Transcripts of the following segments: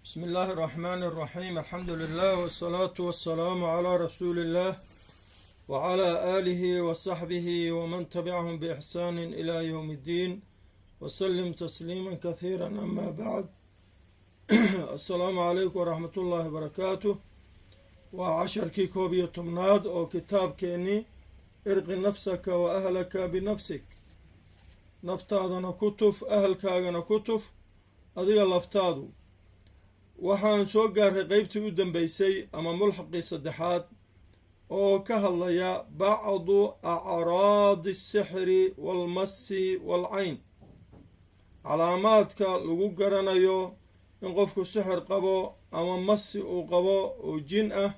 بسم الله الرحمن الرحيم، الحمد لله والصلاة والسلام على رسول الله وعلى آله وصحبه ومن تبعهم بإحسان إلى يوم الدين وسلم تسليما كثيرا. أما بعد، السلام عليكم ورحمة الله وبركاته. Waa casharkii 11aad oo kitaabkeennii "Irqi nafsaka wa ahlaka binafsik", naftaadana ku tuf, ahalkaagana ku tuf adiga laftaadu. Waxaan soo gaaray qeybtii u dambeysay ama mulxaqii saddexaad oo ka hadlaya bacdu acraadi asixri waalmasi waalcayn, calaamaadka lagu garanayo in qofku sixir qabo ama masi uu qabo oo jin ah,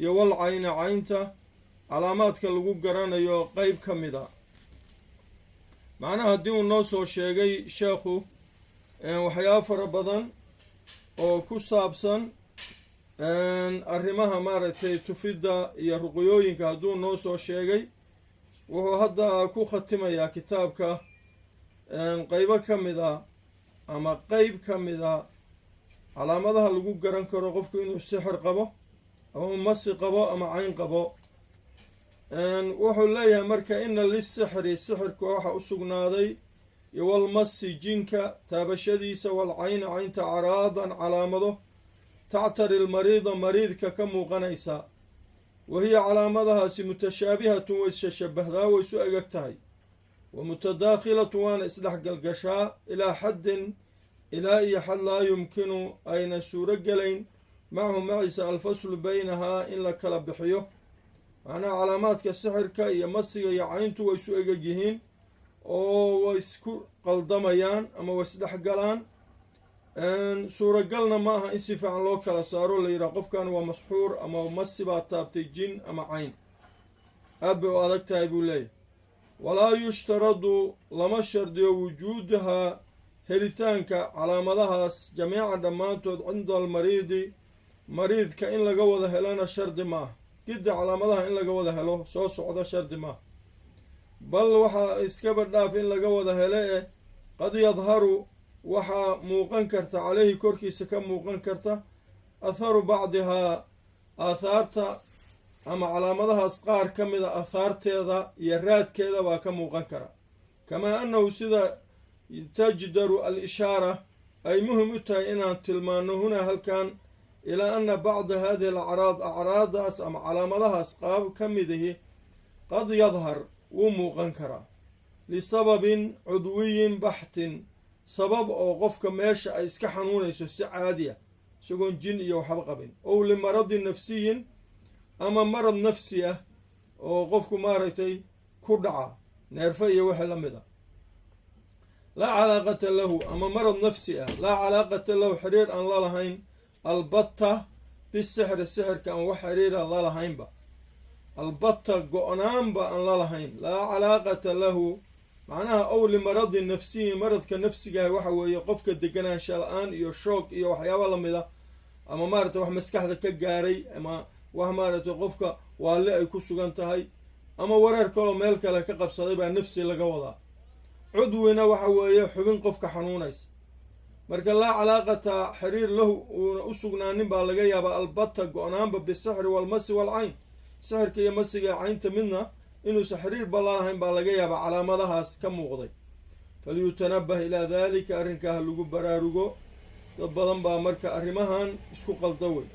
iyo walcayna, caynta, calaamaadka lagu garanayo qeyb ka mid a. Macnaha, haddii uu noo soo sheegay sheekhu waxyaabo fara badan oo ku saabsan arrimaha, maaragtay, tufidda iyo ruqyooyinka, hadduu noo soo sheegay, wuxuu hadda ku khatimayaa kitaabka qeybo ka mid a ama qeyb ka mid a calaamadaha lagu garan karo qofku inuu sixir qabo ama masi qabo ama cayn qabo. Wuxuu leeyahay marka: ina lisixri, sixirka waxa u sugnaaday, iyo walmasi, jinka taabashadiisa, walcayni, caynta, acraadan, calaamado, tactari lmariida, mariidka ka muuqanaysa. Wa hiya, calaamadahaasi, mutashaabihatun, way isshabahdaa, way isu egeg tahay, wa mutadaakhilatun, waana isdhex galgashaa, ilaa xaddin, ilaa iyo xad, laa yumkinu, ayna suuro gelayn, macahu, maciisa, alfaslu baynahaa, in la kala bixiyo. Macnaha, calaamaadka sixirka iyo masiga iyo cayntu way isu egeg yihiin oo way isku qaldamayaan ama way isdhex galaan. Suuragalna ma aha in si fiican loo kala saaro, la yidhaha qofkan waa masxuur ama masi baa taabtay, jin ama cayn. Aad bay u adag tahay, buu leeyahay. Walaa yushtaradu, lama shardiyo, wujuudahaa, helitaanka calaamadahaas, jamiican, dhammaantood, cinda almariidi, mariidka in laga wada helona shardi ma ah. Gidda calaamadaha in laga wada helo soo socda shardi maaha, bal waxaa iskaba dhaaf in laga wada hele eh, qad yadharu, waxaa muuqan karta, caleyhi, korkiisa ka muuqan karta, atharu bacdihaa, aathaarta ama calaamadahaas qaar ka mida aathaarteeda iyo raadkeeda baa ka muuqan kara. Kamaa annahu, sida, tajdaru al ishaara, ay muhim u tahay inaan tilmaano, hunaa, halkan, ilaa anna bacda hadihi al acraad, acraadaas ama calaamadahaas qaab ka midihi, qad yadhar, wuu muuqan karaa, lisababin cudwiyin baxtin, sabab oo qofka meesha ay iska xanuunayso si caadi ah, isagoon jin iyo waxba qabin, ow limaradin nafsiyin, ama marad nafsi ah oo qofku, maaragtay, ku dhaca neerfe iyo wixii la mid a, laa calaaqata lahu, ama marad nafsi ah, laa calaaqata lahu, xiriir aan la lahayn, albatta, bisixri, sixirka aan wax xiriira la lahaynba, albatta, go-naanba aan la lahayn. Laa calaaqata lahu, macnaha, ow limaradin nafsiyin, maradka nafsigaah waxa weeye qofka deganaansha la-aan iyo shoog iyo waxyaaba lamid a, ama, maaragtay, wax maskaxda ka gaaray, ama wax, maaragtay, qofka waale ay ku sugan tahay, ama wareer kaloo meel kale ka qabsaday baa nafsi laga wadaa. Cudwina waxa weeye xubin qofka xanuunaysa. Marka laa calaaqata, xiriir lahu uuna u sugnaanin baa laga yaabaa, albatta, go-naanba, bisixri walmasi walcayn, sixirka iyo masiga, caynta midna inuusan xiriir ba lalahayn baa laga yaabaa calaamadahaas ka muuqday. Falyutanabah ilaa daalika, arrinkaa ha lagu baraarugo. Dad badan baa marka arrimahan isku qalda wey.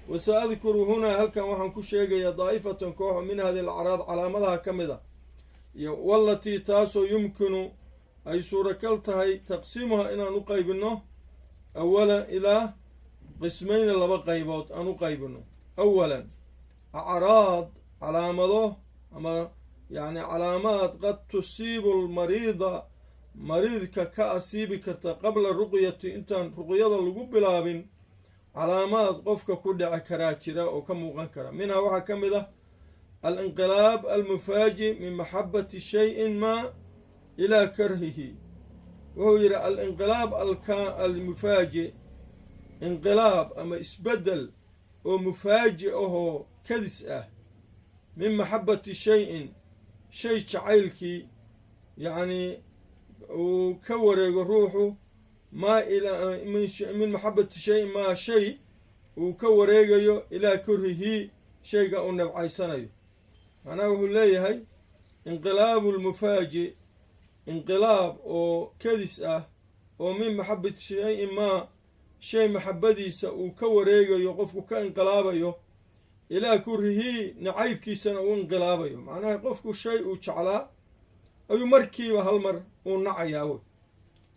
Wa sa adkuru hunaa, halkan waxaan ku sheegayaa, daa'ifatan, kooxo, min hadihi alacraad, calaamadaha ka mid a, iyo walatii, taasoo, yumkinu, ay suurakal tahay, taqsiimuha, inaan u qaybino, awalan, ilaa qismayni, laba qaybood aan u qaybino. Awalan, acraad, calaamado ama yacni calaamaad, qad tusiibu almariida, mariidka ka asiibi karta, qabla ruqyati, intaan ruqyada lagu bilaabin, calaamaad qofka ku dhici karaa jira oo ka muuqan kara. Minhaa, waxaa ka mid ah, alinqilaab almufaaji min maxabati shayin maa ilaa karhihi. Wuxuu yidhi: alinqilaab almufaaji, inqilaab ama isbeddel oo mufaaji ahoo kadis ah, min maxabati shayin, shay jacaylkii, yacnii uu ka wareego ruuxu. Maa min maxabati shayin maa, shay uu ka wareegayo, ilaa kurhihii, shayga uu nabcaysanayo. Macnaha wuxuu leeyahay inqilaabu lmufaaji, inqilaab oo kadis ah oo min maxabati shayin maa, shay maxabadiisa uu ka wareegayo qofku, ka inqilaabayo, ilaa kurhihii, nacaybkiisana uu inqilaabayo. Macnaha qofku shay uu jeclaa ayuu markiiba hal mar uu nacayaa wey,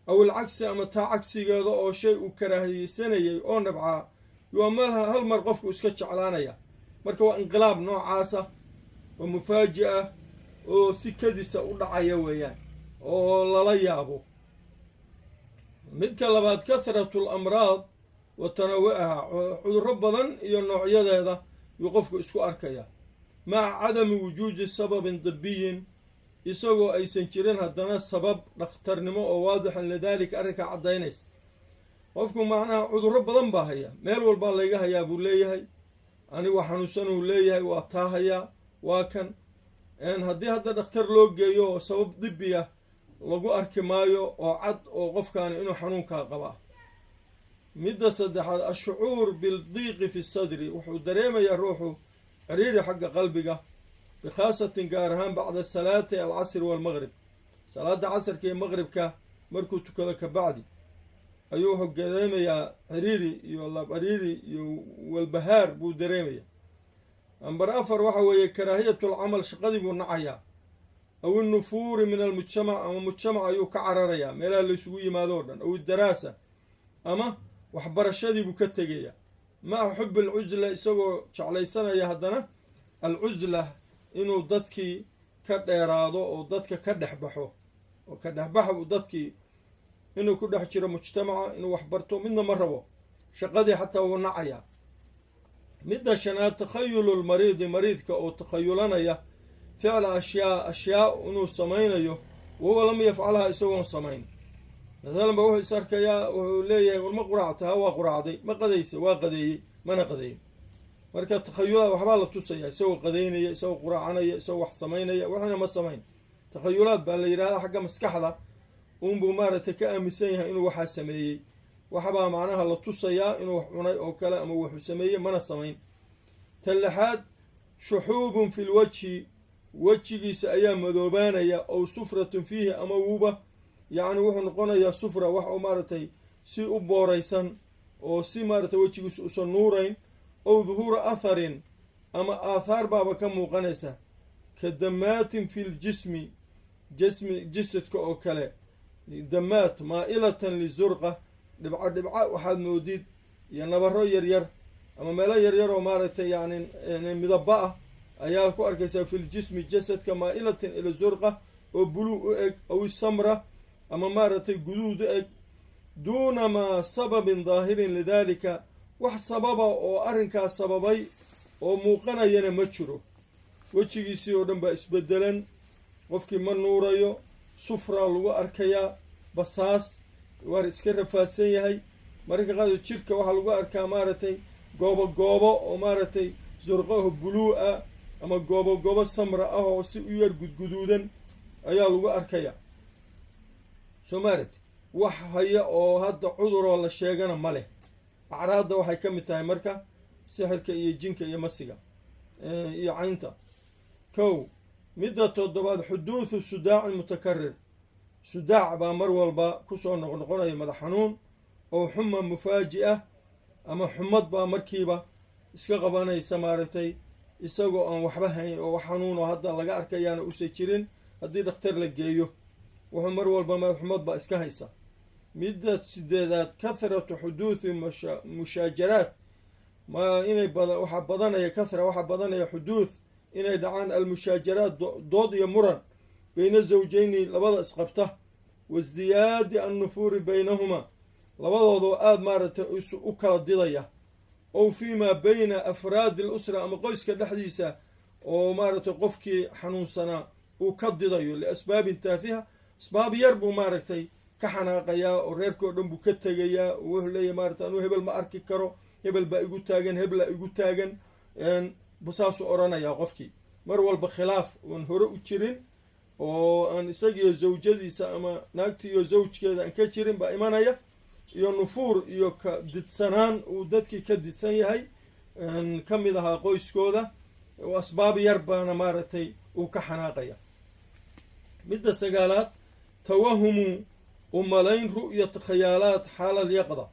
aw ilcagsi, ama taa cagsigeeda oo shay uu karaahiyeysanayay oo nabcaa yuu hal mar qofku iska jeclaanaya. Marka waa inqilaab noocaasa oo mufaaji ah oo si kadisa u dhacaya weeyaan oo lala yaabo. Midka labaad, kathratu alamraad wa tanawucaha, cudurro badan iyo noocyadeeda yuu qofku isku arkaya, maca cadami wujuudi sababin dibiyin, isagoo aysan jirin haddana sabab dhakhtarnimo oo waadixan lidaalika, arrinkaa caddaynaysa. Qofku macnaha cudurro badan baa haya, meel walbaa layga hayaa buu leeyahay, anigu xanuunsanuu leeyahay, waa taa hayaa, waa kan. Haddii hadda dhakhtar loo geeyo oo sabab dibi ah lagu arki maayo oo cad oo qofkaani inuu xanuunkaa qabaa. Midda saddexaad, ashucuur bildiiqi fi sadri, wuxuu dareemayaa ruuxu ciriiri xagga qalbiga, bikhaasatin, gaar ahaan, bacda salaati alcasri waalmaqrib, salaada casarka iyo maqribka markuu tukado kabacdi ayuu wuxuu dareemayaa ciriiri iyo laab ciriiri iyo walbahaar buu dareemayaa. Nambar 4 waxa weeye karaahiyatu alcamal, shaqadii buu nacayaa, aw innufuuri min almujtamac, ama mujtamac ayuu ka cararayaa, meelaha laysugu yimaado o dhan, aw iddaraasa, ama waxbarashadii buu ka tegayaa, maca xubi alcusla, isagoo jeclaysanaya haddana alcusla, inuu dadkii ka dheeraado oo dadka ka dhex baxo, oo ka dhexbax uu dadkii, inuu ku dhex jiro mujtamaca, inuu wax barto, midna ma rabo, shaqadii xataa wuu nacayaa. Midda shanaad, takhayulu lmariidi, mariidka oo takhayulanaya ficla ashyaa, ashyaa inuu samaynayo, wahuwa lam yafcalha, isagoon samayn. Mathalan ba wuxuu is arkayaa, wuxuu leeyahay: "War, ma quraacta?" "Ha, waa quraacday." "Ma qadaysa?" "Waa qadeeyey." Mana qadeeyin. Marka takhayulaad waxbaa la tusaya, isagoo qadeynaya, isagoo quraacanaya, isagoo wax samaynaya, waxina ma samayn. Takhayulaad baa la yidhahdaa. Xagga maskaxda uunbuu maaragtay ka aaminsan yahay inuu waxaa sameeyey. Waxbaa macnaha la tusayaa inuu wax cunay oo kale ama wuxuu sameeyey, mana samayn. Tan lixaad, shuxuubun fi lwajhi, wejigiisa ayaa madoobaanaya, ow sufratun fiihi, ama wuuba yacni wuxuu noqonayaa sufra, wax uu maaragtay si u booraysan oo si maaragtay wejigiisa usan nuurayn, ow duhuura atharin, ama aathaar baaba ka muuqanaysa, ka damaatin fi ljismi, jasmi, jasadka oo kale, damaat maa'ilatan lizurqa, dhibco dhibco waxaad moodid iyo nabaro yaryar ama meelo yaryar oo maaragtay yacni midaba ah ayaa ku arkaysaa, fi ljismi, jasadka, maa'ilatin ila zurqa, oo buluu u eg, aw isamra, ama maaragtay guduud u eg, duuna maa sababin daahirin lidaalika, wax sababa oo arrinkaas sababay oo muuqanayana ma jiro. Wejigiisii oo dhan baa isbedelan, qofkii ma nuurayo, sufraa lagu arkayaa, basaas, waar iska rafaadsan yahay. Mararka qaarkood jirka waxaa lagu arkaa maaragtay goobo goobo oo maaragtay zurqaho buluu ah ama goobo goobo samra ah oo si u yar gudguduudan ayaa lagu arkaya. Soo maaragti, wax haya oo hadda cuduroo la sheegana ma leh. Acraadda waxay ka mid tahay marka sixirka iyo jinka iyo masiga iyo caynta. Kow, midda toddobaad, xuduuthu sudaacin mutakarir, sudaac baa mar walba kusoo noqnoqonaya, madax xanuun oo xuma mufaaji ah ama xumad baa markiiba iska qabanaysa maaragtay, isagoo aan waxba hayn oo wax xanuunoo hadda laga arkayaana usan jirin. Haddii dhakhtar la geeyo, wuxuu mar walba xumad baa iska haysa. Midda sideedaad, kathratu xuduuthi mushaajaraat, ma inay bada waxaa badanaya, kathra, waxaa badanaya, xuduuth, inay dhacaan, almushaajaraat, dood iyo muran, bayna zawjeyni, labada isqabta, waisdiyaadi annufuuri baynahuma, labadoodoo aada maaragtay u kala didaya, ow fii maa bayna afraadi alusra, ama qoyska dhexdiisa oo maaragtay qofkii xanuunsanaa uu ka didayo, liasbaabin taafiha, asbaab yar buu maaragtay ka xanaaqayaa oo reerkii o dhan buu ka tegayaa, oo wuxuu leeyahy maaragtay: "Anuu hebel ma arki karo, hebel baa igu taagan, heblaa igu taagan," saasuu odhanayaa qofkii. Mar walba khilaaf oon hore u jirin oo aan isagiyo zawjadiisa ama naagtiiyo zawjkeeda aan ka jirin baa imanaya. Iyo nufuur iyo ka didsanaan uu dadkii ka didsan yahay ka mid ahaa qoyskooda. Asbaab yar baana maaragtay uu ka xanaaqaya. Midda sagaalaad, tawahumu, umalayn, ru'yat khayaalaat xaalal yaqda,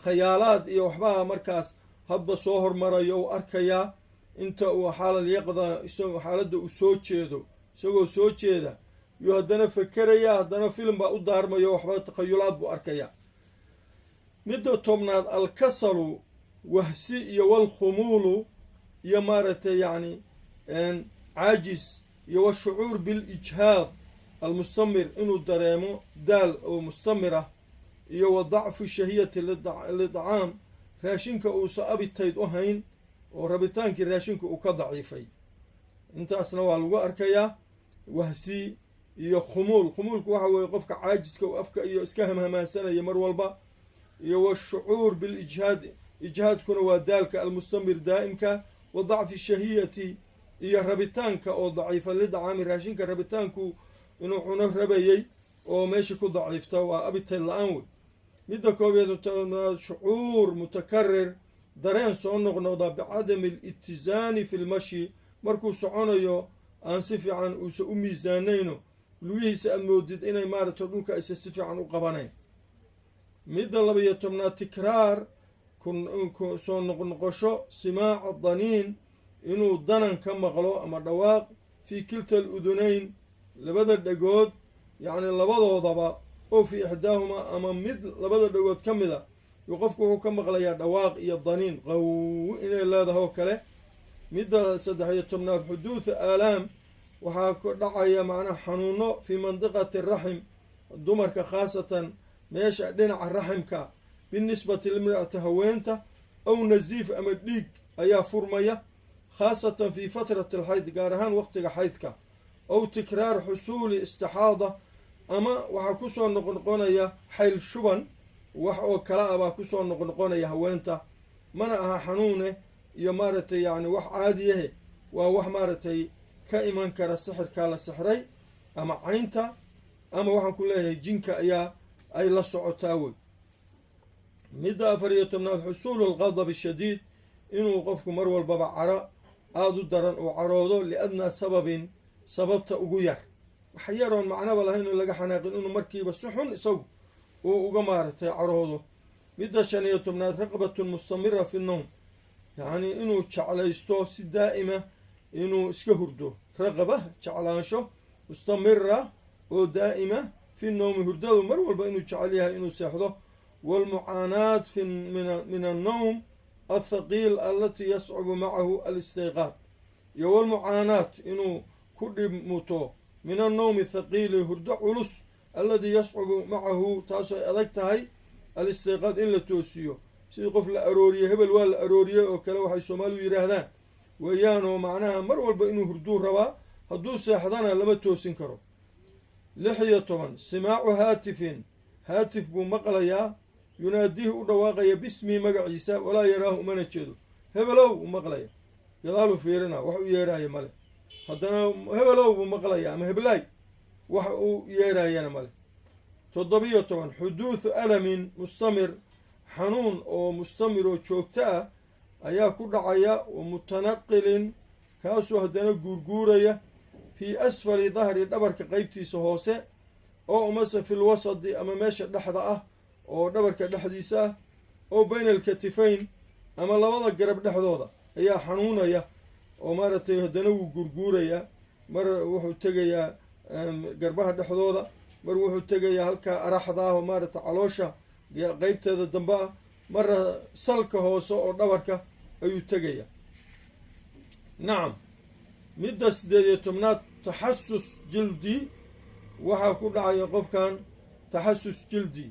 khayaalaad iyo waxbaha markaas hadba soo hormarayo u arkayaa inta uu xaalal yaqda, isagoo xaaladda uu soo jeedo. Isagoo soo jeeda yuu haddana fekeraya, haddana filim baa u daarmayo, waxba takhayulaad buu arkayaa. Midda 10aad, alkasalu, wahsi, iyo walkhumuulu, iyo maaragtay yacni caajis, iyo washucuur bilijhaad almustamir, inuu dareemo daal oo mustamir ah, iyo wa dacfu shahiyati lidacaam, raashinka uusa appetite u hayn oo rabitaankii raashinka uu ka daciifay. Intaasna waa lagu arkayaa wahsi iyo khumuul. Khumuulku waxa weeye qofka caajiska uu afka iyo iska hamhamaansanaya mar walba. Iyo washucuur bilijhaad, ijhaadkuna waa daalka, almustamir, daa'imka, wa dacfi shahiyati, iyo rabitaanka oo daciifa, lidacaami, raashinka rabitaanku inuu cuno rabayey oo meesha ku daciifta, waa appetite la-aan wey. Midda 11aad, shucuur mutakarir, dareen soo noqnoqda, bicadami alitizaani fi lmashi, markuu soconayo aan si fiican uusa u miisaanayno, lugihiisa aad moodid inay maaragtay dhulka aysa si fiican u qabanayn. Midda 12aad, tikraar, soo noqnoqosho, simaaca daniin, inuu danan ka maqlo ama dhawaaq, fii kilta aludunayn, labada dhegood yacni labadoodaba, oo fii ixdaahumaa, ama mid labada dhegood ka mida yuu qofku wuxuu ka maqlayaa dhawaaq iyo daniin qaw inay leedahay oo kale. Midda 13aad, xuduuthu aalaam, waxaa ku dhacaya macnaha xanuuno, fii mandiqati raxim, dumarka khaasatan meesha dhinaca raximka, binisbati limra'ati, haweenta, aw nasiif, ama dhiig ayaa furmaya, khaasatan fii fatrati alxayd, gaar ahaan waqtiga xaydka, aw tikraar xusuuli istixaada, ama waxaa kusoo noqnoqonaya xayl shuban, wax oo kala ah baa kusoo noqnoqonaya haweenta. Mana aha xanuune iyo maaragtay yacni wax caadiyahe, waa wax maaragtay ka iman kara sixirkaa la sixray ama caynta ama waxaan ku leeyahay jinka ayaa ay la socotaa wey. Midda 14aad, xusuulu alqadab ashadiid, inuu qofku mar walbaba caro aada u daran uu caroodo, liadnaa sababin, sababta ugu yar, wax yaroon macnaba lahayn oo laga xanaaqin inuu markiiba si xun isagu uu uga maaragtay caroodo. Midda 15aad, raqbatun mustamira fi nowm, yacni inuu jeclaysto si daa'ima inuu iska hurdo, raqaba, jeclaansho, mustamira oo daa'ima, fi nowmi, hurdadu mar walba inuu jecel yahay inuu seexdo, waalmucaanaat min annowm althaqiil alatii yascubu macahu alistayqaad, iyo walmucaanaat, inuu ku dhibmuto, min annowmi thaqiili, hurdo culus, alladii yascubu macahu, taasoo ay adag tahay, alistayqaad, in la toosiyo, sidii qof la arooriyey, hebel waa la arooriyey oo kale waxay soomaalidu yidhaahdaan weeyaanoo macnaha mar walba inuu hurduu rabaa, hadduu seexdana lama toosin karo. 16, simaacu haatifin, haatif buu maqlayaa, yunaadiihi, u dhawaaqaya, bismihi, magaciisa, walaa yaraahu, umana jeedo. Hebelow uu maqlaya, gadaaluu fiirina, wax u yeeraaya male. Haddana hebelow buu maqlaya ama heblaay, wax uu yeeraayana male. 17, xuduuthu alamin mustamir, xanuun oo mustamir oo joogto ah ayaa ku dhacaya, wa mutanaqilin, kaasoo haddana guurguuraya, fii asfali dahri, dhabarka qeybtiisa hoose, oo umase fi lwasadi, ama meesha dhexda ah oo dhabarka dhexdiisa ah, oo bayna alkatifayn, ama labada garab dhexdooda ayaa xanuunaya, oo maaragtay haddana wuu guurguurayaa. Mar wuxuu tegayaa garbaha dhexdooda, mar wuxuu tegayaa halkaa araxda ah oo maaragtay caloosha qeybteeda dambe ah, marna salka hoose oo dhabarka ayuu tegayaa. Nacam. Midda 18aad, taxasus jildi, waxaa ku dhacaya qofkan taxasus jildi,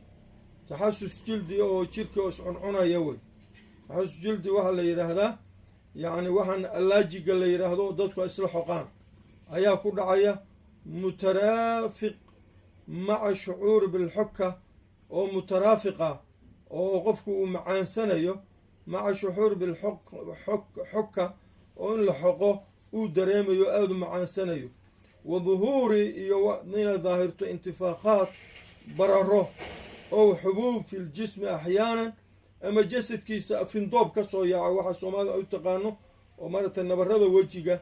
taxasus jildi oo jirka oo iscuncunaya wey. Taxasus jildi waxaa la yidhaahdaa yacni waxaan allergy-ga la yidhaahdo oo dadku isla xoqaan ayaa ku dhacaya, mutaraafiq maca shucuuri bilxuka, oo mutaraafiqa oo qofku uu macaansanayo, maca shucuuri bilxuka, oo in la xoqo uu dareemayo, aada u macaansanayo, wa duhuuri, iyo inay daahirto, intifaakhaat, bararo. Ow xubuub fi ljismi axyaanan, ama jasadkiisa findoob ka soo yaaco, waxa Soomaalida ay u taqaano oo maaragtay nabarada wejiga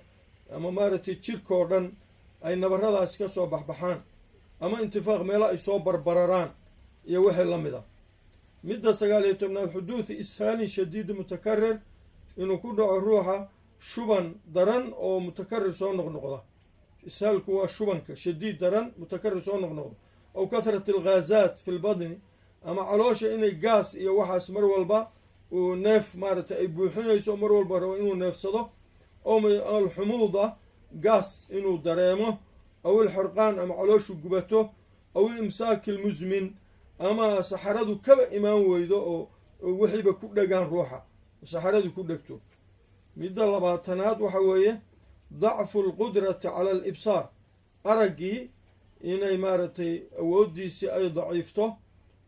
ama maaragtay jirkoo dhan ay nabaradaasi ka soo baxbaxaan, ama intifaaq, meelo ay soo barbararaan iyo wixii la mid a. Midda 19aad, xuduuthu ishaalin shadiidi mutakarir, inuu ku dhaco ruuxa shuban daran oo mutakarir, soo noqnoqda. Ishaalku waa shubanka shadiid, daran, mutakarir, soo noqnoqda. Aw kathrat alghaazaat fi lbadni, ama caloosha inay gaas iyo waxaas mar walba uu neef maaragtay ay buuxinayso, mar walba rabo inuu neefsado. O alxumuuda, gaas inuu dareemo. Aw ilxurqaan, ama calooshu gubato. Aw ilimsaaki almusmin, ama saxaradu kaba imaan weydo oo wixiiba ku dhegaan ruuxa, saxaradu ku dhegto. Midda 20aad waxa weeye dacfu alqudrati cala alibsaar, araggii inay maaragtay awooddiisii ay daciifto,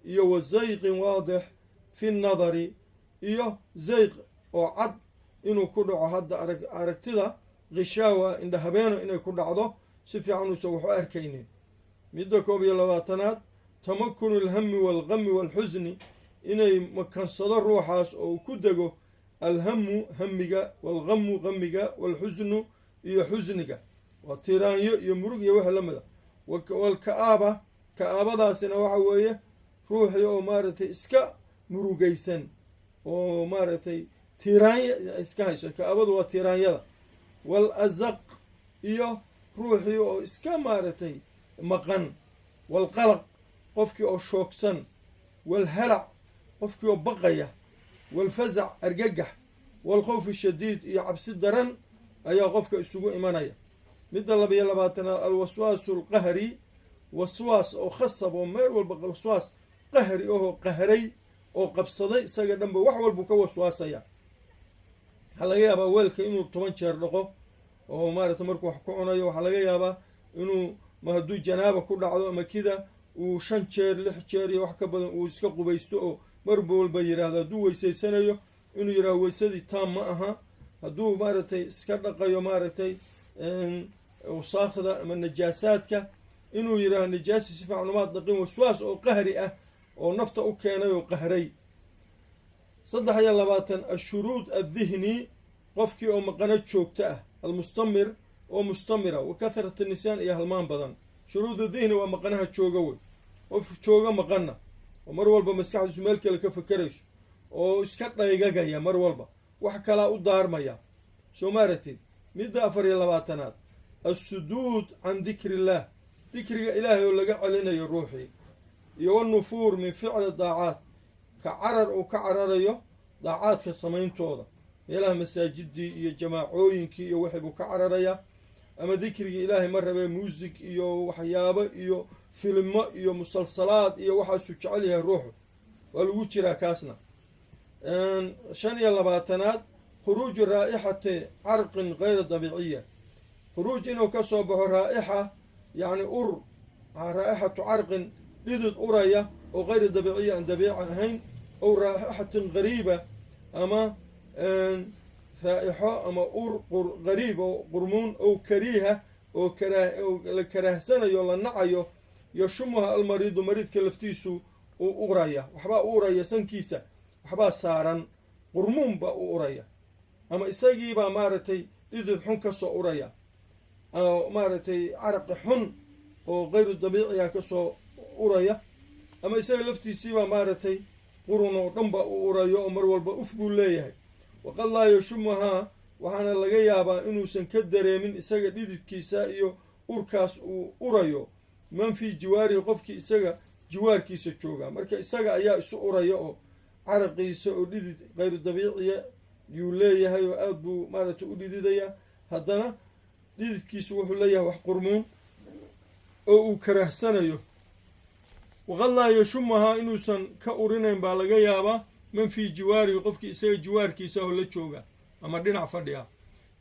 iyo wa zayqin waadix fi nnadari, iyo zayq oo cad inuu ku dhaco hadda aragtida, khishaawa, indhahabeeno inay ku dhacdo, si fiican uusan wax u arkaynin. Midda 21aad, tamakunu alhami waalgami waalxusni, inay makansado ruuxaas oo uu ku dego alhamu, hamiga, waalghamu, gamiga, waalxusnu, iyo xusniga, waa tiraanyo iyo murug iyo wixii la mid a. Waalka'aaba, ka'aabadaasina waxa weeye ruuxii oo maaragtay iska murugaysan oo maaragtay tiraanya iska hayso. Ka'aabadu waa tiraanyada. Wal azaq, iyo ruuxii oo iska maaragtay maqan. Waalqalaq, qofkii oo shoogsan. Waalhalac, qofkii oo baqaya. Waalfazac, argagax. Waalkhawf shadiid, iyo cabsi daran ayaa qofka isugu imanaya. Midda 22aad, alwaswaasu alqahri, waswaas oo khasab oo meel walba waswaas qahri ahoo qahray oo qabsaday isaga dhanba, wax walbuu ka waswaasaya. Waxaa laga yaabaa weelka inuu 10 jeer dhaqo oo maaragta markuu wax ku cunayo. Waxaa laga yaabaa inuu hadduu janaaba ku dhacdo ama kida uu shan jeer, lix jeer iyo wax ka badan uu iska qubaysto, oo marba walba yidhaahdo, hadduu weysaysanayo inuu yidhahdo weysadii taam ma aha. Hadduu maaragtay iska dhaqayo maaragtay wasaakhda ama najaasaadka, inuu yidhahdo najaasi si fiican umaad dhaqin. Waswaas oo qahri ah oo nafta u keenay oo qahray. 23, ashuruud addihni, qofkii oo maqano joogto ah, almustamir, oo mustamira, wa kathrat nisyaan, iyo halmaan badan. Shuruud dihni waa maqanaha jooga wey, qof jooga maqana oo mar walba maskaxdiisu meel kale ka fekerayso oo iska dhaygagaya, mar walba wax kalaa u daarmaya, soo maaratid. Midda 24aad, assuduud can dikri illaah, dikriga Ilaahay oo laga celinayo ruuxii, iyo wanufuur min ficli daacaat, ka carar uu ka cararayo daacaadka samayntooda, meelaha masaajidii iyo jamaacooyinkii iyo wixii buu ka cararayaa, ama dikrigii Ilaahay ma rabee, muusig iyo waxyaabo iyo filimo iyo musalsalaad iyo waxaasuu jecel yahay ruuxu, waa lagu jiraa kaasna. 25aad, khuruuju raa'ixati carqin gayra dabiiciya, khuruuj inuu ka soo baxo raa'ixa, yacni ur, raa'ixatu carqin, dhidid uraya oo gayra dabiiciya, aan dabiici ahayn, ow raa'ixatin gariiba, ama raa'ixo ama ur qariib oo qurmuun, ow kariiha, oo la karaahsanayo, la nacayo. Yashumuha almariidu, mariidka laftiisu uu uraya, waxbaa u uraya, sankiisa waxbaa saaran, qurmuun baa u uraya, ama isagiibaa maaragtay dhidid xun ka soo uraya, maaragtay caraqi xun oo kayru dabiiciya ka soo uraya, ama isaga laftiisiibaa maaragtay qurun oo dhan ba u urayo oo mar walba uf buu leeyahay. Waqad laa yashumuhaa, waxaana laga yaabaa inuusan ka dareemin isaga dhididkiisa iyo urkaas uu urayo man fii jiwaarihi, qofkii isaga jiwaarkiisa jooga. Marka isaga ayaa isu uraya oo caraqiisa oo dhidid kayru dabiiciya yuu leeyahay, oo aad buu maaragtay u dhididaya, haddana dhididkiisu wuxuu leeyahay wax qurmuun oo uu karaahsanayo. Waqad laa yashumuhaa, inuusan ka urinayn baa laga yaabaa man fii jiwaarihi, qofkii isaga jiwaarkiisa oo la jooga ama dhinac fadhiya.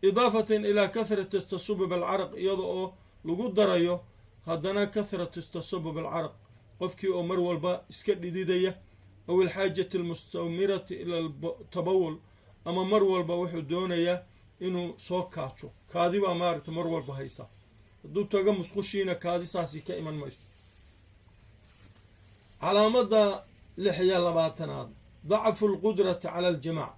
Idaafatan ilaa kathrati tasubub alcaraq, iyada oo lagu darayo haddana kathratu tasabub alcaraq, qofkii oo mar walba iska dhididaya, aw alxaajati almustamirati ila altabawul, ama mar walba wuxuu doonayaa inuu soo kaajo, kaadi baa maaragta mar walba haysa, hadduu tago musqushiina kaadi saasi ka iman mayso. Calaamadda 26aad, dacfu alqudrati cala aljimaac.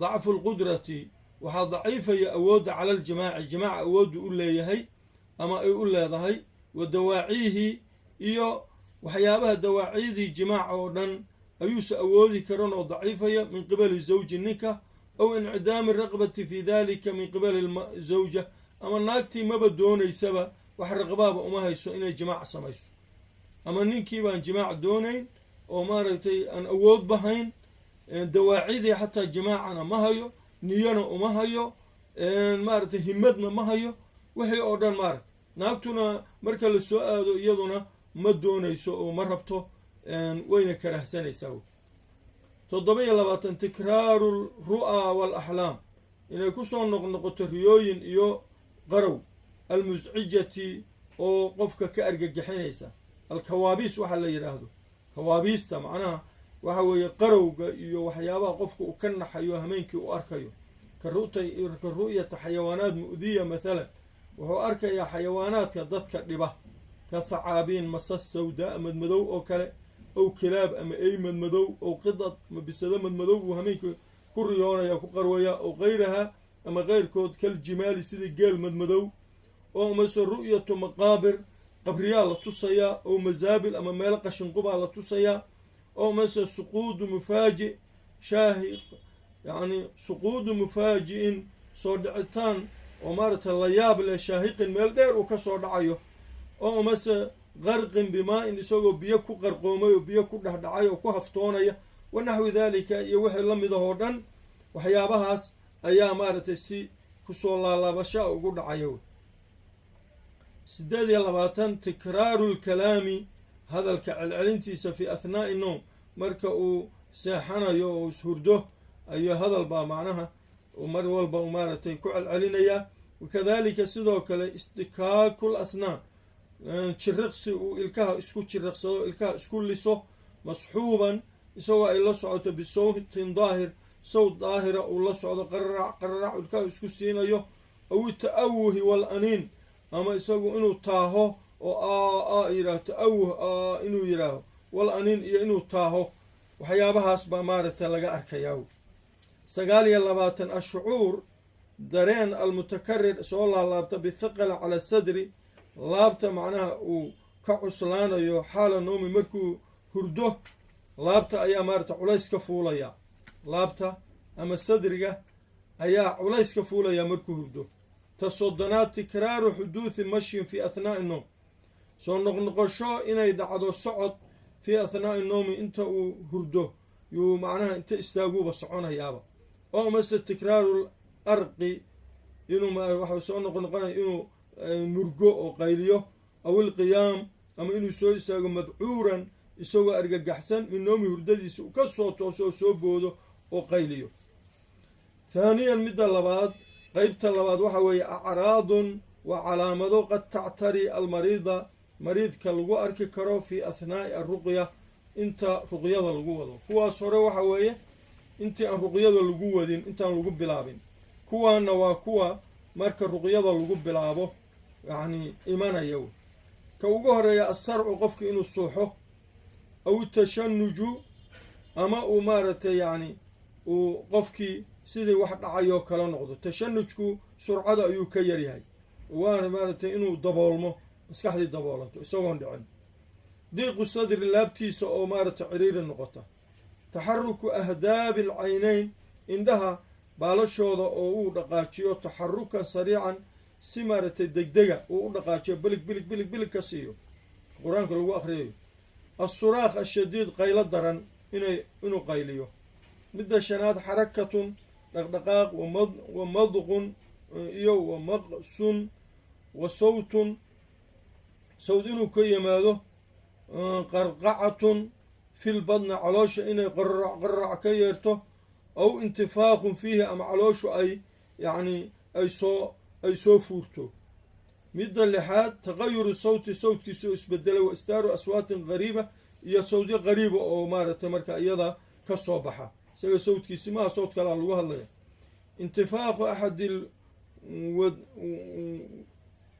Dacfu alqudrati, waxaa daciifaya awoodda, cala aljimaaci, jimaaca awooddu u leeyahay ama ay u leedahay, wa dawaaciihi, iyo waxyaabaha dawaaciidii jimaaca oo dhan ayuusa awoodi karan oo daciifaya, min qibali zawji, ninka, aw incidaami raqbati fi dalika min qibali zawja, ama naagtii maba doonaysaba, wax raqbaaba uma hayso inay jimaac samayso, ama ninkii baan jimaac doonayn oo maaragtay aan awood bahayn, dawaacidii xataa jimaacana ma hayo, niyana uma hayo, maaragtay, himadna ma hayo, wixii oo dhan maaragtay. Naagtuna marka la soo aado iyaduna ma doonayso oo ma rabto, wayna karahsanaysaa. 27, tikraaru ru'aa waalaxlaam, inay ku soo noqnoqoto riyooyin iyo qarow, almuscijati, oo qofka ka argagixinaysa. Alkawaabiis waxaa la yidhaahdo, kawaabiista macnaha waxa weeye qarowga iyo waxyaabaha qofka uu ka naxayo hameenkii u arkayo, ka ru'yata xayawaanaat mu'diya mathalan, wuxuu arkayaa xayawaanaadka dadka dhiba, ka thacaabiin, masas, sawdaa, madmadow oo kale, ow kilaab, ama ey madmadow, ow qidad, ama bisado madmadow buu hameenkii ku riyoonaya, ku qarwaya, ow kayraha, ama keyrkood, kaljimaali, sidii geel madmadow, oo amase ru'yatu maqaabir, qabriyaa la tusayaa, ow masaabil, ama meelo qashinqubaa la tusayaa, oo amase suquudu mufaaji shaahi, yacni suquudu mufaaji'in, soo dhicitaan oo maaragtay la yaab leh, shaahiqin, meel dheer uu ka soo dhacayo, oo amase qarqin bimaa-in, isagoo biyo ku qarqoomay oo biyo ku dhexdhacay oo ku haftoonaya, wa naxwi daalika, iyo wixii la mid ah oo dhan. Waxyaabahaas ayaa maaragtay si kusoo laalaabashaa ugu dhacaya. 28, tikraaru lkalaami, hadalka celcelintiisa, fi athnaa'i nowm, marka uu seexanayo oo ishurdo ayuu hadal baa macnaha mar walba maaragtay ku celcelinayaa. Wakadalika, sidoo kale, istikaaku lasnaan, jiriqsi uu ilkaha isku jiriqsado, ilkaha isku liso, masxuuban, isagoo ay la socoto, bisawtin daahir, sawt daahira uu la socdo, qararac qararac ilkaha isku siinayo, aw ita'awuhi wal aniin, ama isagu inuu taaho oo aa a yidhaaho, ta'awuh a inuu yidhaaho, wal aniin, iyo inuu taaho. Waxyaabahaas baa maaragtay laga arkayaa. 29, ashucuur, dareen, almutakarir, soo laalaabta, bithiqala cala sadri, laabta macnaha uu ka cuslaanayo, xaala noomi, markuu hurdo laabta ayaa maarata culays ka fuulaya, laabta ama sadriga ayaa culays ka fuulaya markuu hurdo. Ta 30aad, tikraaru xuduuthi mashyin fi athnaa'i noom, soo noqnoqosho inay dhacdo socod, fii athnaa'i noomi, inta uu hurdo yuu macnaha inta istaaguuba soconayaaba, oo amase tikraaru arqi, inuu waxa soo noqnoqonaya inuu murgo oo qayliyo, aw ilqiyaam, ama inuu soo istaago, madcuuran, isagoo argagaxsan, min noomi, hurdadiisa uu ka soo tooso oo soo boodo oo qayliyo. Thaaniyan, midda labaad, qeybta labaad waxa weeye acraadun, waa calaamado, qad tactari almariida, mariidka lagu arki karo, fii athnaa'i alruqya, inta ruqyada lagu wado. Kuwaas hore waxa weeye intii aan ruqyada lagu wadin, intaan lagu bilaabin. Kuwaana waa kuwa marka ruqyada lagu bilaabo yacni imanaya. Ka ugu horeeya, asarcu, qofka inuu suuxo, aw tashanuju, ama uu maaragtay yacni uu qofkii sidii wax dhacayoo kala noqdo. Tashanujku surcada ayuu ka yaryahay, waana maaragtay inuu daboolmo, maskaxdii daboolanto isagoon dhicin. Diiqu sadri, laabtiisa oo maaragtay ciriiri noqota. Taxaruku ahdaabi alcaynayn, indhaha baalashooda oo uu dhaqaajiyo, taxarukan sariican, si maaragtay degdega uu u dhaqaajiyo, bilig bilig bilig bilig ka siiyo qur-aanka lagu akhriyayo. Assuraakh ashadiid, qaylo daran inuu qayliyo. Midda shanaad, xarakatun, dhaqdhaqaaq, wa madqun, iyo wa maqsun, wa sawtun, sawd inuu ka yimaado, qarqacatun fil badna, caloosha inay qararac qararac ka yeerto, aw intifaaqun fiihi, ama calooshu ay yacni ay soo fuurto. Midda lixaad, tagayuru sawti, sawtkiisa oo isbedelay, wa isdaaru aswaatin qariiba, iyo sawdyo qariiba oo maaragtay marka iyada ka soo baxa isaga sawdkiisi maha, sawd kalaa lagu hadlaya. Intifaaqu axadi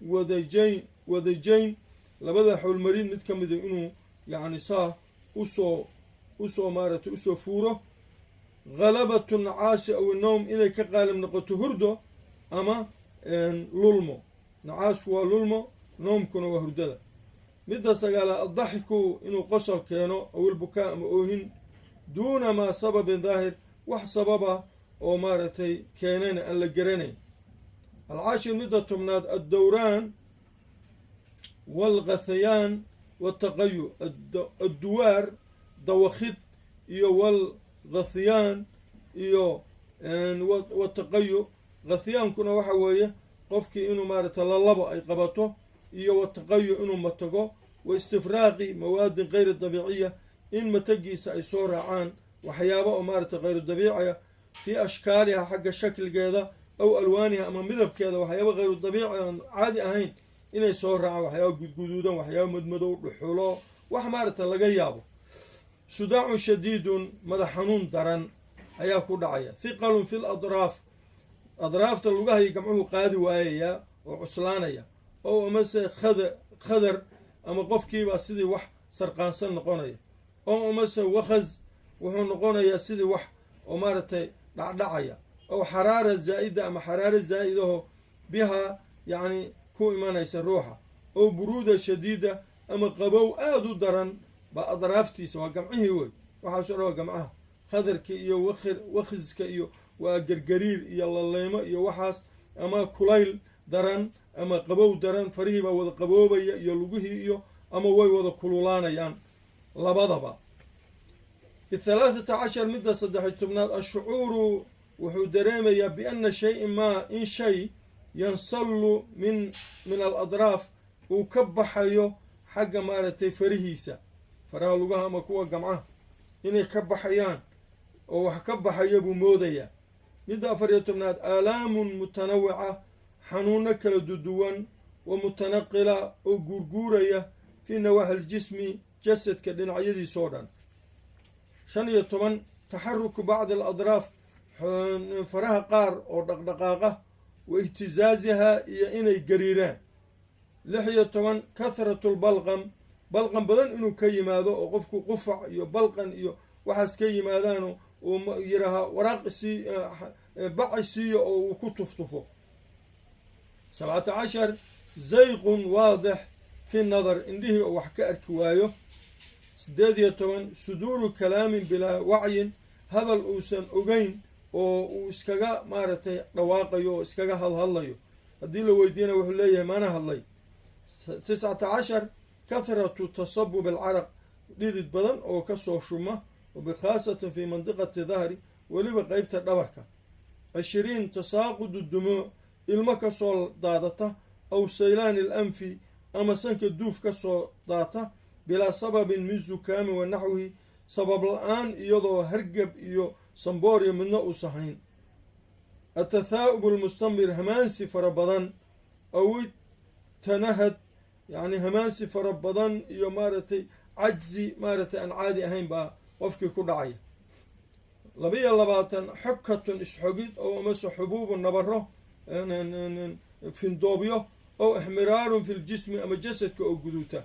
wadajayn, wadajayn, labada xowlmariid mid ka mida inuu yacni saa Usoo maaragtay usoo fuuro. Ghalabatu nacaasi aw nowm, inay ka qaalib noqoto hurdo ama lulmo. Nacaasku waa lulmo, noomkuna waa hurdada. Midda sagaalaad, addaxiku, inuu qosol keeno, aw ilbukaa, ama oohin, duuna maa sababin daahir, wax sababa oo maaragtay keenayna aan la garanayn. Alcaashir, midda 10aad, addowraan waalghathayaan waltaqayu. Adduwaar, dawakhid, iyo walghathyaan iyo wataqayu. Ghathyaankuna waxa weeye qofkii inuu maaragtay lalabo ay qabato, iyo wataqayu, inuu matago, wa istifraaqi mawaadin kayri dabiiciya, in matagiisa ay soo raacaan waxyaaba oo maaragtay khayru dabiiciya, fii ashkaaliha, xagga shakligeeda, aw alwaaniha, ama midabkeeda, waxyaaba khayru dabiici aan caadi ahayn inay soo raacaan, waxyaaba gudguduudan, waxyaaba madmadow, dhuxulo, wax maaragta laga yaabo. Sudaacun shadiidun, madax xanuun daran ayaa ku dhacaya. Thiqalun fi ladraaf, adraafta lugaha iyo gamcuhu qaadi waayayaa oo cuslaanaya, oo amase khadar, ama qofkiibaa sidii wax sarqaansan noqonaya, oo amase wakhas, wuxuu noqonayaa sidii wax oo maaragtay dhacdhacaya, ow xaraara zaa'ida, ama xaraaro zaa'idaho bihaa, yacni ku imanaysa ruuxa, ow buruuda shadiida, ama qabow aada u daran baa adraaftiisa, waa gamcihii wey, waxaaso dhan waa gamcaha. Khadarka iyo wakhiska iyo waa gergariir iyo laleemo iyo waxaas, ama kulayl daran ama qabow daran, farihii baa wada qaboobaya iyo lugihii iyo ama way wada kululaanayaan labadaba. 13, midda 13aad, ashucuuru, wuxuu dareemayaa, biana shayin maa, in shay, yansallu min aladraaf, uu ka baxayo xagga maaragtay farihiisa, faraha lugaha ama kuwa gamcaha inay ka baxayaan oo wax ka baxayo buu moodayaa. Midda 14aad, aalaamun mutanawica, xanuuno kala duduwan, wa mutanaqila, oo guurguuraya, fii nawaaxi aljismi, jasadka dhinacyadiisoo dhan. 15, taxaruku bacdi aladraaf, faraha qaar oo dhaqdhaqaaqa, wa ihtisaaziha, iyo inay gariiraan. 16, kathratu lbalqam, balqan badan inuu ka yimaado, oo qofku qufac iyo balqan iyo waxaas ka yimaadaano uu yiraahaa waraaq sii, baci siiyo, oo uu ku tuftufo. 17, zayqun waadix fi nadar, indhihii oo wax ka arki waayo. 18, suduuru kalaamin bilaa wacyin, hadal uusan ogeyn oo uu iskaga maaragtay dhawaaqayo oo iskaga hadhadlayo. Haddii la weydiiyana wuxuu leeyahay maana hadlay. 19, kathratu tasabub alcaraq, dhidid badan oo kasoo shuma, wabikhaasatan fi mandiqati dahri, weliba qeybta dhabarka. 20, tasaaqudu dumuuc, ilmo kasoo daadata, aw saylaani alanfi, ama sanka duuf ka soo daata, bilaa sababin min zukaamin wa naxwihi, sabab la-aan, iyadoo hargab iyo samboor iyo midna uusan hayn. Atathaa'ub almustamir, hamaansi fara badan, aw tanahad, yacni hamaansi fara badan iyo maaragtay cajzi maaragtay aan caadi ahayn baa qofkii ku dhacaya. 22, xokatun, isxogid, oo amase xubuubu, nabaro, findoobyo, ow ixmiraarun fi ljismi, ama jasadka oo guduuta.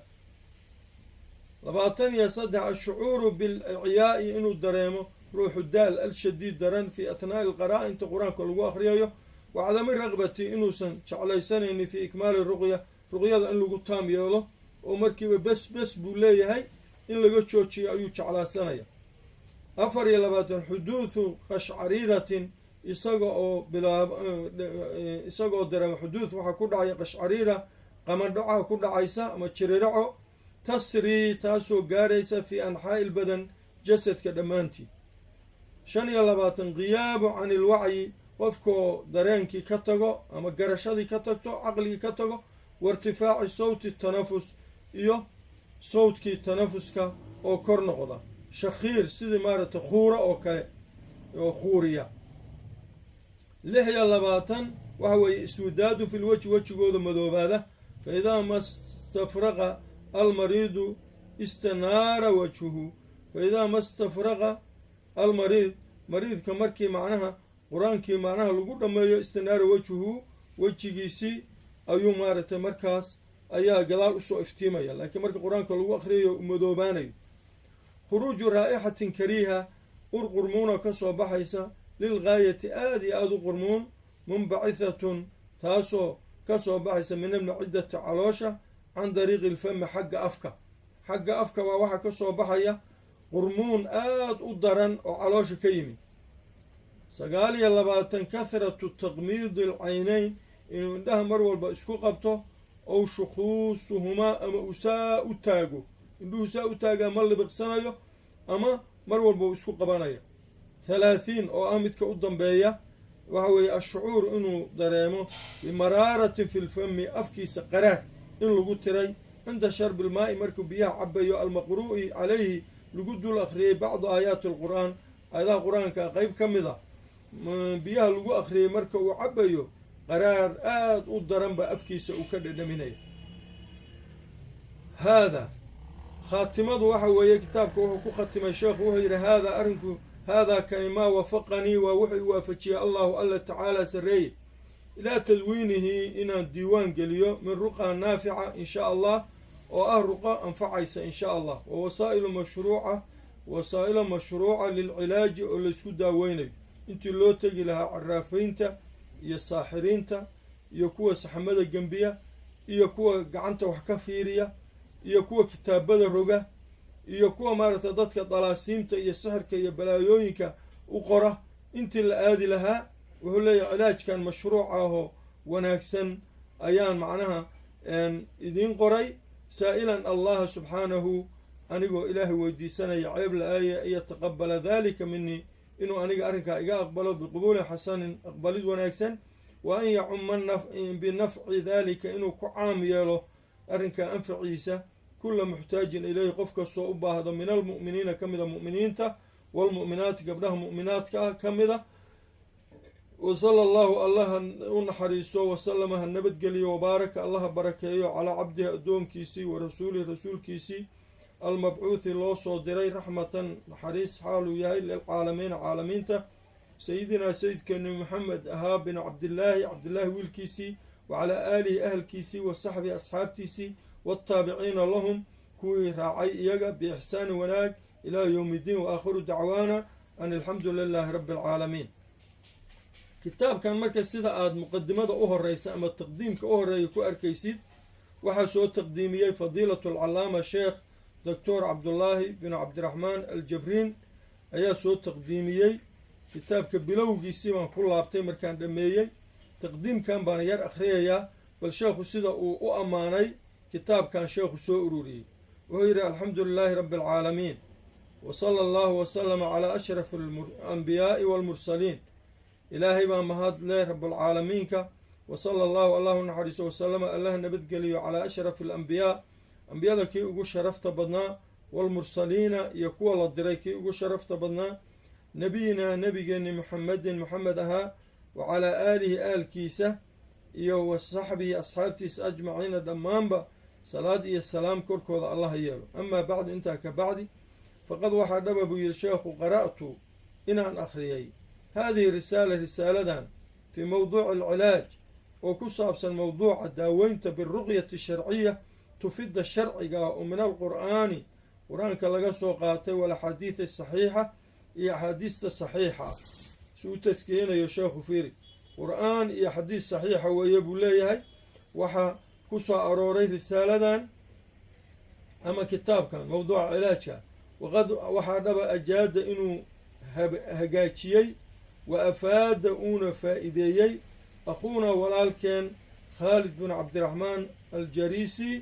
23, ashucuuru biliciyaa'i, inuu dareemo ruuxu daal, alshadiid, daran, fii athnaa'i alqiraa'a, inta qur-aanka lagu akhriyayo, wa cadami raqbati, inuusan jeclaysanaynin, fii ikmaali ruqya, ruqyada in lagu taam yeelo, oo markiiba bes bes buu leeyahay, in laga joojiyo ayuu jeclaasanaya. 24, xuduuthu qashcariiratin, isaga oo bilaab isagaoo dareemo xuduud, waxaa ku dhacaya qashcariira, qamandhaca ku dhacaysa ama jiriraco, tasrii, taasoo gaaraysa, fii anxaa'i lbadan, jasadka dhammaantii. 25, khiyaabu can ilwacyi, qofkoo dareenkii ka tago ama garashadii ka tagto, caqligii ka tago, wa irtifaaci sawti tanafus, iyo sawdkii tanafuska oo kor noqda, shakhiir, sidii maaragtay khuura oo kale oo khuuriya. 26, waxa weeye iswidaadu fi lwajhi, wejigooda madoobaada. Fa idaa ma stafraqa almariidu istanaara wajhuhu. Fa idaa ma stafraqa almariid, mariidka markii macnaha qur-aankii macnaha lagu dhammeeyo, istanaara wajhuhu, wejigiisii ayuu maaragtay markaas ayaa gadaal usoo iftiimaya, laakiin marka qur-aanka lagu akhriyayo madoobaanayo. Khuruuju raa'ixatin kariiha, ur qurmuuna ka soo baxaysa, lilgaayati, aada iyo aada u qurmuun, munbacithatun, taasoo ka soo baxaysa, min almacidati, caloosha, can dariiqi ilfami, xagga afka. Xagga afka baa waxaa ka soo baxaya qurmuun aada u daran oo caloosha ka yimid. 29, kathratu taqmiidi alcaynayn, inuu indhaha mar walba isku qabto, ow shukhuusuhumaa, ama uu saa u taago, indhuhu saa u taagaa, ma libiqsanayo ama mar walba uu isku qabanaya. 30, oo ah midka u dambeeya, waxa weeye ashucuur, inuu dareemo, bimaraaratin fi lfami, afkiisa qaraar in lagu tiray, cinda sharbi ilmaa'i, markuu biyaha cabayo, almaqruu'i calayhi, lagu dul akhriyey, bacdu aayaati alqur'aan, aayadaha qur-aanka qeyb ka mid a biyaha lagu akhriyey marka uu cabayo, qaraar aada u daran ba afkiisa uu ka dhedhaminaya. Haada khaatimadu waxa weeye, kitaabka wuxuu ku khatimay sheekhu, wuxuu yidhi: haadaa arrinku, haadaa kani, maa wafaqanii, waa wuxuu i waafajiyey, Allahu, Alla, tacaala, sarreeye, ilaa tadwiinihi, inaan diiwaan geliyo, min ruqa naafica in shaa Allah, oo ah ruqa anfacaysa in shaa Allah, wa wasaa'ilu mashruuca, wasaa'ilo mashruuca, lilcilaaji, oo laysku daaweynayo, intii loo tegi lahaa caraafaynta iyo saaxiriinta iyo kuwa saxamada gembiya iyo kuwa gacanta wax ka fiiriya iyo kuwa kitaabada roga iyo kuwa, maaragtay, dadka dalaasiimta iyo sixirka iyo balaayooyinka u qora, intii la aadi lahaa. Wuxuu leeyahay, cilaajkan mashruuc ahoo wanaagsan ayaan macnaha idiin qoray. Saa'ilan Allaha subxaanahu, anigoo Ilaahay weydiisanaya, ceeb la-aaya, an yataqabala dalika minii, inuu aniga arrinkaa iga aqbalo, biqubuulin xasanin, aqbalid wanaagsan, wa an yacuma binafci dalika, inuu ku caam yeelo arrinkaa anfaciisa, kula muxtaajin ilayhi, qof kastoo u baahdo, min almu'miniina, ka mida mu'miniinta, waalmu'minaati, gabdhaha mu'minaadka ah ka mida. Wa sala Allahu, Allaha u naxariisto, wasalama, ha nabadgeliyo, wabaaraka, Allaha barakeeyo, calaa cabdihi, addoonkiisii, wa rasuulihi, rasuulkiisii, almabcuuthi, loo soo diray, raxmatan, naxariis xaaluu yahay, lilcaalamiina, caalamiinta, sayidinaa, sayidkeeni Maxamed ahaa, bin Cabdillaahi, Cabdillaahi wiilkiisii, wa calaa aalihi, ahalkiisii, wa saxbihi, asxaabtiisii, waataabiciina lahum, kuwii raacay iyaga, biixsaani, wanaag, ilaa yowm iddiin. Wa aakhiru dacwaana an alxamdu lilaahi rabbi alcaalamiin. Kitaabkan marka, sida aada muqadimada u horeysa ama taqdiimka u horeeya ku arkaysid, waxaa soo taqdiimiyey fadiilatu alcalaama sheekh Doctor Cabdullaahi bin Cabdiraxmaan Aljabriin ayaa soo taqdiimiyey. Kitaabka bilowgiisii baan ku laabtay markaan dhammeeyey, taqdiimkan baan yar akhriyayaa, bal sheekhu sida uu u ammaanay kitaabkan sheekhu soo ururiyey. Wuxuu yidhi: Alxamdu lilaahi rabbi alcaalamiin, wa sala Allahu wasalama calaa ashraf alambiyaai waalmursaliin. Ilaahay baa mahad leh, rabulcaalamiinka. Wa sala Allahu, Allahu naxariiso, wasalama, Allah nabadgeliyo, calaa ashrafi alambiyaa, ambiyada kii ugu sharafta badnaa, waalmursaliina, iyo kuwa la diray kii ugu sharafta badnaa, nebiyinaa, nebigeenni, Muxamedin, Muxamed ahaa, wa calaa aalihi, aalkiisa, iyo wa saxbihi, asxaabtiisa, ajmaciina, dhammaanba salaad iyo salaam korkooda Allaha yeelo. Amaa bacdu, intaa ka bacdi, faqad, waxaa dhaba, buu yidhi sheekhu, qara'tu, inaan akhriyay, haadihi risaala, risaaladan, fii mowduuci alcilaaj, oo ku saabsan mowduuca daaweynta, biruqyati sharciya, tufidda sharciga ah, oo min alqur'aani, qur-aanka laga soo qaatay, walaxaadiidi saxiixa, iyo axaadiista saxiixa ah. Si u taskiyeynayo sheekhu fiiri, qur-aan iyo xadiis saxiixa weeye buu leeyahay waxaa ku soo arooray risaaladan ama kitaabkan mowduuca cilaajka. Waqad, waxaa dhaba, ajaada, inuu hagaajiyey, wa afaada, uuna faa'iideeyey, akhuuna, walaalkeen, Khaalid bin Cabdiraxmaan Aljariisi,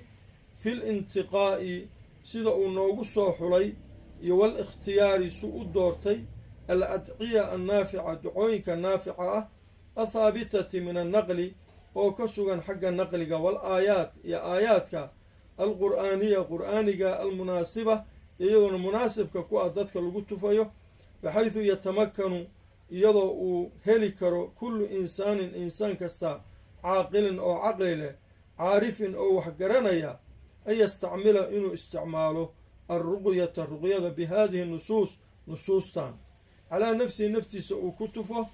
fi lintiqaa'i, sida uu noogu soo xulay, iyo walikhtiyaari, su u doortay, aladciya annaafica, ducooyinka naafica ah, athaabitati min annaqli, oo ka sugan xagga naqliga, wal aayaat, iyo aayaadka, alqur'aaniya, qur'aaniga, almunaasiba, iyadoona munaasibka ku ah dadka lagu tufayo, baxaysu yatamakanu, iyadoo uu heli karo, kullu insaanin, insaan kasta, caaqilin, oo caqli leh, caarifin, oo wax garanaya, an yastacmila, inuu isticmaalo, alruqyata, ruqyada, bi haadihi nusuus, nusuustan, calaa nafsihi, naftiisa uu ku tufo,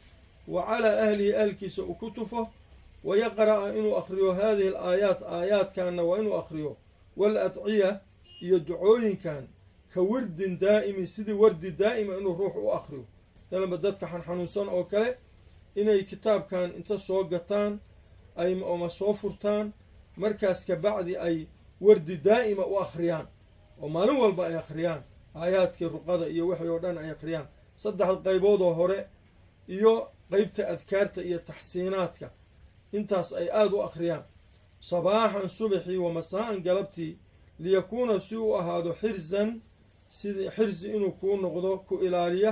wa calaa ahlihi, ahlkiisa uu ku tufo, wa yaqra'a, inuu akhriyo, haadihi alaayaat, aayaadkanna waa inuu akhriyo, waaladciya, iyo ducooyinkan, Ka wirdin daa'imin, sidii wardi daa'ima inuu ruux u akhriyo. Dalaba dadka xanxanuunsan oo kale inay kitaabkan inta soo gataan ay ama soo furtaan, markaas kabacdi ay wardi daa'ima u akhriyaan, oo maalin walba ay akhriyaan aayaadkii ruqada iyo wixii oo dhan ay akhriyaan, saddexda qayboodoo hore iyo qeybta adkaarta iyo taxsiinaadka, intaas ay aada u akhriyaan, sabaaxan subaxii wa masaa'an galabtii, liyakuuna, si u ahaado, xirzan, sidii xirzi inuu kuu noqdo, ku ilaaliya,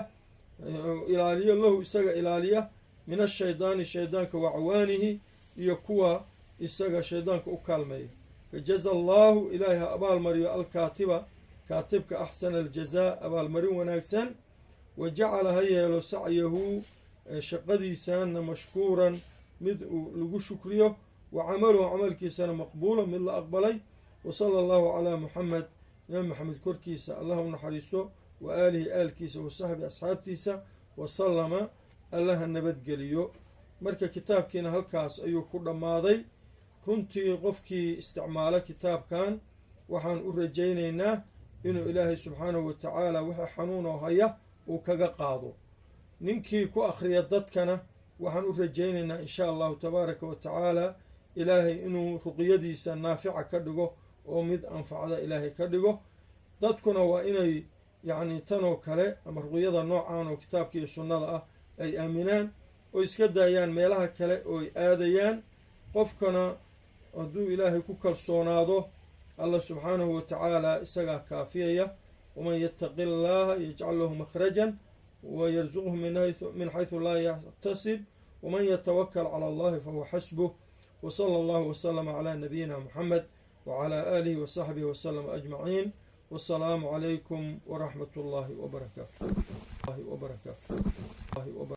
ilaaliyo, lahu, isaga ilaaliya, min ashaydaani, shaydaanka, wa acwaanihi, iyo kuwa isaga shaydaanka u kaalmeeya. Fajaza allaahu, ilaahay ha abaalmariyo, alkaatiba, kaatibka, axsana aljazaa, abaalmarin wanaagsan, wa jacala, ha yeelo, sacyahu, shaqadiisaana, mashkuuran, mid uu lagu shukriyo, wa camaluhu, camalkiisana, maqbuula, mid la aqbalay. Wa sala allahu calaa Muxamed, Nabi Maxamed korkiisa Allah u naxariisto, wa aalihi, aalkiisa, wa saxbi, asxaabtiisa, wasalama, Allaha nabadgeliyo. Marka kitaabkiina halkaas ayuu ku dhammaaday. Runtii qofkii isticmaalo kitaabkan waxaan u rajaynaynaa inuu Ilaahay subxaanahu wa tacaala wixii xanuunoo haya uu kaga qaado. Ninkii ku akhriya dadkana waxaan u rajaynaynaa, insha Allahu tabaaraka wa tacaala, Ilaahay inuu ruqyadiisa naafica ka dhigo oo mid anfacda Ilaahay ka dhigo. Dadkuna waa inay, yacni, tanoo kale ama ruqyada noocan oo kitaabka iyo sunnada ah ay aaminaan oo iska daayaan meelaha kale oo ay aadayaan. Qofkana hadduu Ilaahay ku kalsoonaado, Allah subxaanahu wa tacaala isagaa kaafiyaya. Waman yattaqi Allaha yajcal lahu makhrajan wayarzuqhu min xaysu laa yaxtasib, waman yatawakal cala Allahi fahuwa xasbuh. Wsala allahu waslama calaa nabiyina Muxamed wcalaa aalihi wasaxbihi waslama ajmaciin. Wasalaamu calaykum waraxmat ullahi wabarakaatu wabarakaatu.